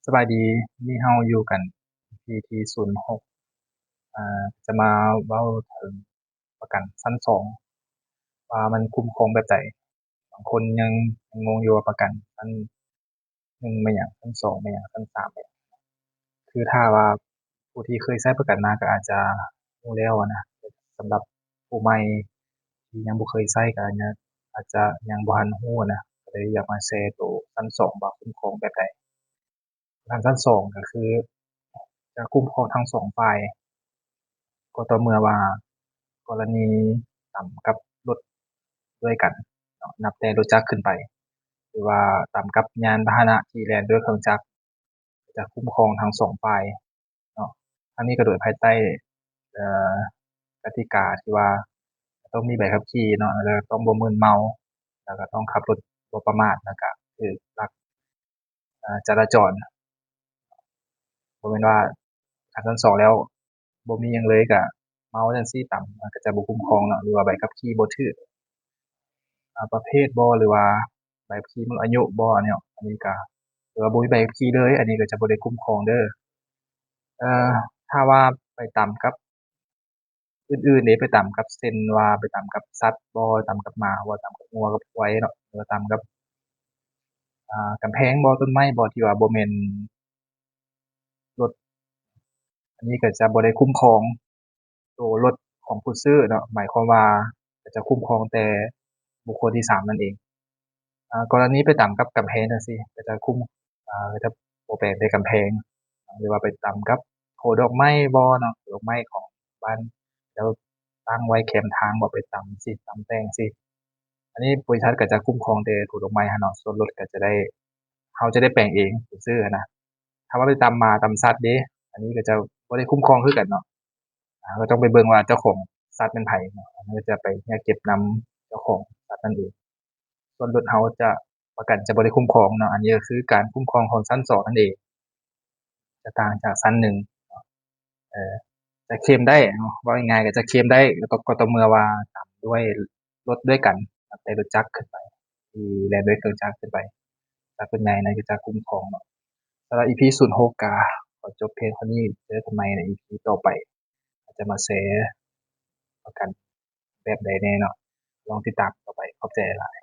ສະບາຍດີ, ມື້ນີ້ເຮົາຢູ່ກັນ ອີພີ ທີ ສູນຫົກ ອາ ຈະມາເວົ້າເຖິງປະກັນຊັ້ນສອງ ວ່າມັນຄຸ້ມຄອງແບບໃດ. ບາງຄົນຍັງ ຍັງງົງຢູ່ວ່າປະກັນຊັ້ນໜຶ່ງແມ່ນຫຍັງ, ຊັ້ນສອງແມ່ນຫຍັງ, ຊັ້ນສາມແມ່ນຫຍັງ. ຄືຖ້າວ່າຜູ້ທີ່ເຄີຍໃຊ້ປະກັນມາກໍອາດຈະຮູ້ແລ້ວນະ, ສຳລັບຜູ້ໃໝ່ທີ່ຍັງບໍ່ເຄີຍໃຊ້ກໍອາດຈະຍັງບໍ່ທັນຮູ້ນະ, ກໍເລີຍຢາກມາແຊໂຕຊັ້ນສອງວ່າຄຸ້ມຄອງແບບໃດ. ປະກັນຊັ້ນສອງກໍຄືຈະຄຸ້ມຄອງທັງສອງຝ່າຍ ກໍຕໍ່ເມື່ອວ່າກໍລະນີຕຳກັບລົດດ້ວຍກັນເນາະ, ນັບແຕ່ລົດຈັກຂຶ້ນໄປ ຫຼືວ່າຕຳກັບຍານພາຫະນະທີ່ແລ່ນດ້ວຍເຄື່ອງຈັກ ຈະຄຸ້ມຄອງທັງສອງຝ່າຍເນາະ. ອັນນີ້ກໍໂດຍພາຍໃຕ້ ເອີ ກະຕິກາທີ່ວ່າຕ້ອງມີໃບຂັບຂີ່ເນາະ, ແລ້ວກໍຕ້ອງບໍ່ມຶນເມົາ, ແລ້ວກໍຕ້ອງຂັບລົດບໍ່ປະໝາດ, ແລ້ວກໍຖືກຫຼັກ ອາ ຈະລາຈອນ. ບໍ່ແມ່ນວ່າຂັ້ນຕອນສອງແລ້ວບໍ່ມີຫຍັງເລີຍ ກະເມົາຈັ່ງຊີ້ຕຳ ມັນກໍຈະບໍ່ຄຸ້ມຄອງເນາະ, ຫຼືວ່າໃບຂັບຂີ່ບໍ່ຖືກ ອາ ປະເພດບໍ ຫຼືວ່າໃບຂັບຂີ່ໝົດອາຍຸບໍ ອັນນີ້ ອັນນີ້ກໍ ຫຼືວ່າບໍ່ມີໃບຂັບຂີ່ເລີຍ, ອັນນີ້ກໍຈະບໍ່ໄດ້ຄຸ້ມຄອງເດີ້. ເອີ ຖ້າວ່າໄປຕຳກັບ ອື່ນໆເດ້ ໄປຕຳກັບ ເຊັ່ນວ່າໄປຕຳກັບສັດບໍ, ຕຳກັບໝາບໍ, ຕຳກັບງົວກັບຄວາຍເນາະ, ຫຼືວ່າຕຳກັບ ອາ ກຳແພງບໍ, ຕົ້ນໄມ້ບໍ ທີ່ວ່າບໍ່ແມ່ນລົດ, ອັນນີ້ກໍຈະບໍ່ໄດ້ຄຸ້ມຄອງໂຕລົດຂອງຜູ້ຊື້ເນາະ, ໝາຍຄວາມວ່າກໍຈະຄຸ້ມຄອງແຕ່ບຸກຄົນທີສາມນັ້ນເອງ. ອາ ກໍລະນີໄປຕຳກັບກຳແພງຈັ່ງຊີ້ ກໍຈະຄຸ້ມ ອາ ກໍຈະບໍ່ແປນແຕ່ກຳແພງ ຫຼືວ່າໄປຕຳກັບໂຄດອກໄມ້ບໍເນາະ, ໂຄດອກໄມ້ຂອງບ້ານເຈົ້າຕັ້ງໄວ້ແຄມທາງບໍ, ໄປຕຳຊີ້ ຕຳແຕ່ງຊີ້, ອັນນີ້ບໍລິສັດກໍຈະຄຸ້ມຄອງແຕ່ໂຄດອກໄມ້ຫັ້ນເນາະ, ສ່ວນລົດກໍຈະໄດ້ ເຮົາຈະໄດ້ແປງເອງ ຜູ້ຊື້ນະ. ຖ້າວ່າໄປຕຳໝາຕຳສັດເດ້ ອັນນີ້ກໍຈະບໍ່ໄດ້ຄຸ້ມຄອງຄືກັນເນາະ, ເຮົາກໍຕ້ອງໄປເບິ່ງວ່າເຈົ້າຂອງສັດແມ່ນໃຜເນາະ, ເຮົາກໍຈະໄປຮຽກເກັບນຳເຈົ້າຂອງສັດນັ້ນເອງ. ສ່ວນລົດເຮົາຈະ ປະກັນຈະບໍ່ໄດ້ຄຸ້ມຄອງເນາະ, ອັນນີ້ກໍຄືການຄຸ້ມຄອງຂອງຊັ້ນສອງນັ້ນເອງ ຈະຕ່າງຈາກຊັ້ນໜຶ່ງເນາະ. ເອີ ຈະເຄມໄດ້ເນາະ, ເວົ້າງ່າຍໆກໍຈະເຄມໄດ້ ກໍ ກໍຕໍ່ເມື່ອວ່າຕຳດ້ວຍລົດດ້ວຍກັນ ນັບແຕ່ລົດຈັກຂຶ້ນໄປ ທີ່ແລ່ນດ້ວຍເຄື່ອງຈັກຂຶ້ນໄປ, ຈັກເປັນໃຫຍ່ນະ ຈະຄຸ້ມຄອງເນາະ. ສຳລັບ ອີພີ ສູນຫົກ ກໍຂໍຈົບພຽງເທົ່ານີ້, ເຈີກັນໃໝ່ໃນ ອີພີ ຕໍ່ໄປ ອາດຈະມາແຊປະກັນແບບໃດແດ່ເນາະ, ລອງຕິດຕາມຕໍ່ໄປ. ຂອບໃຈຫຼາຍ.